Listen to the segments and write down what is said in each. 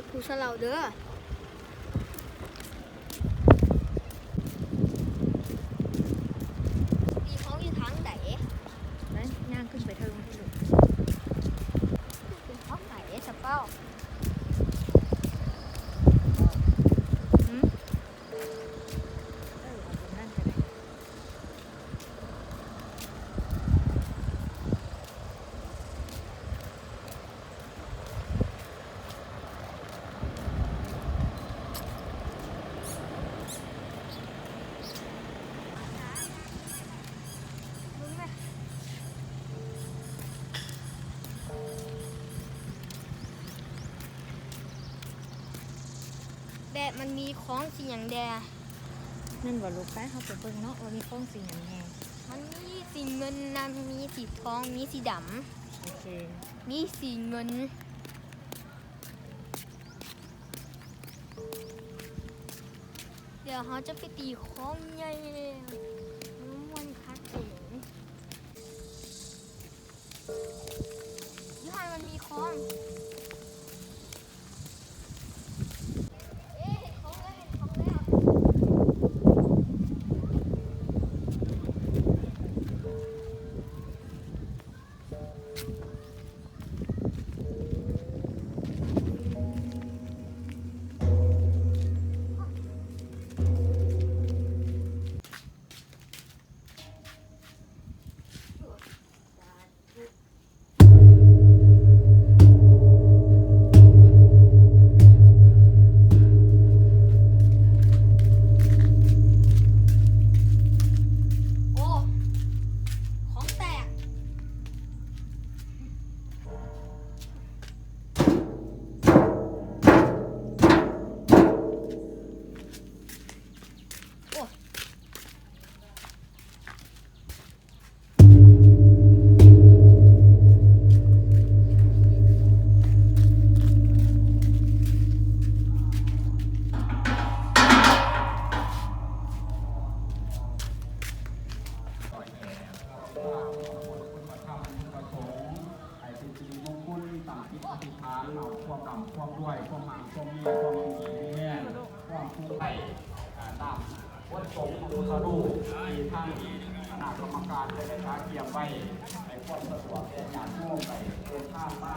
ຜູ້ສະເຫຼົາເດີ. ຕີຂອງຢູ່ທາງໃດ? ໄປ ຍ່າງຂຶ້ນໄປເທິງພຸ້ນລູກ. ເປັນຂອງໃຜສະເປົາ? ຫື? ເອີ ເອົາຕົງນັ້ນກະໄດ້. ແບບມັນມີຂອງສີຫຍັງແດ່? ແມ່ນບໍ່ລູກ? ໄປ ເຮົາໄປເບິ່ງເນາະ ວ່າມີຂອງສີຫຍັງແດ່. ມັນມີສີເງິນນຳ, ມີສີທອງ, ມີສີດຳ. ໂອເຄ ມີສີເງິນ. ດຽວເຮົາຈະໄປຕີຂອງໃຫຍ່ ມ່ວນຄັກເດ. ຢູ່ຫັ້ນມັນມີຂອງ. ເອີ ເຫັນຂອງແລ້ວ ເຫັນຂອງແລ້ວ. ໂອ້ ຂອງແຕກ. ໂອ້ ໃຫ້ເປັນສິລິມຸງຄຸນ ຕັ້ງຈິດອະທິຖານ ເອົາຄວາມລ່ຳຄວາມລວຍ ຄວາມໝັ້ງຄວາມມີ ຄວາມຢູ່ດີມີແຮງ ຄວາມສຸກໄພ ອາ ຕາມບົດສົງອະນຸສາໂລ ທີ່ທາງຄະນະກຳມະການໄດ້ຈັດກຽມໄວ້ ໃຫ້ຄວາມສະດວກແກ່ຍາດໂຍມໄດ້ເດີນທາງມາ.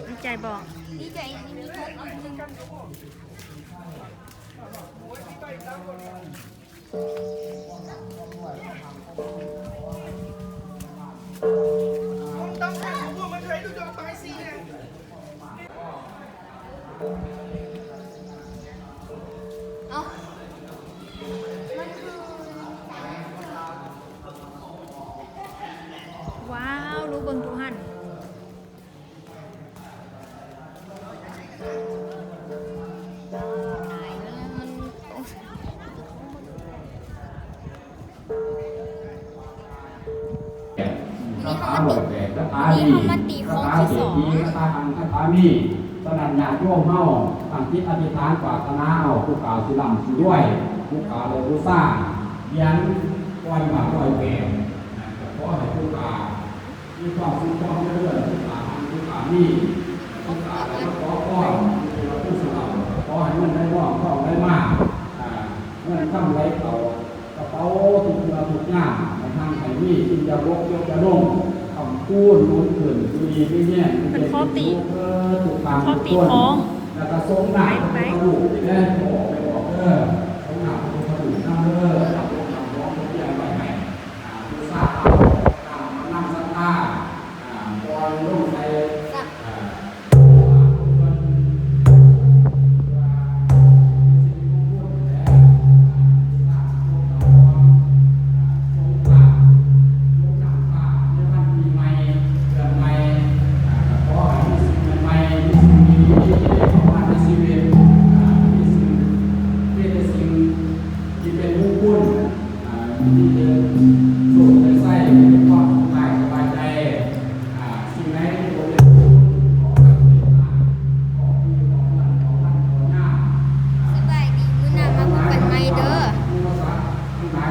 ດີໃຈບໍ່? ດີໃຈ. ເອົ້າ ມັນຄື ວ້າວ ລູກເບິ່ງດູຫັ້ນ. ຕາຍແລ້ວ ມັນ ໂອ້ ຄາຖາຮ້ອຍແປດ ຄາຖານີ້ ຄາຖາເສດຖີ ຄາຖາຮັ່ງ ຄາຖາມີ. ສະນັ້ນ ຍາດໂຍມເຮົາຕັ້ງຈິດອະທິຖານປາດຖະໜາເອົາ ຜູ້ກາຊິລ່ຳຊິລວຍ ຜູ້ກາໄດ້ບູຊາຫຼຽນຮ້ອຍບາດ ຮ້ອຍແປດ ກໍຂໍໃຫ້ຜູ້ກາ ມີຄວາມສຸກຄວາມຈະເລີນ ລູກຫຼານ ລູກຫຼານມີໂອກາດໄດ້ມາຂໍພອນຢູ່ທີ່ວັດພູສະເຫຼົາ ຂໍໃຫ້ເງິນໄຫຼນອງ ທອງໄຫຼມາ ອ່າ ເງິນຄຳໄຫຼເຂົ້າກະເປົາທຸກເມື່ອທຸກຍາມ ໃຫ້ຮັ່ງໃຫ້ມີ ກິນຢ່າບົກ ຍົກຢ່າລົງ ຄ້ຳຄູນ ໝູນຂຶ້ນ ຢູ່ດີມີແຮງ ເພິ່ນຂໍຕີ ເອີ ທຸກທ່ານທຸກຄົນ ແລ້ວກະສົງນ້ຳ ໄປ ໄປ ພະພຸດທະຮູບນີ້ແດ່ ບໍ່ອອກໄປອອກເດີ.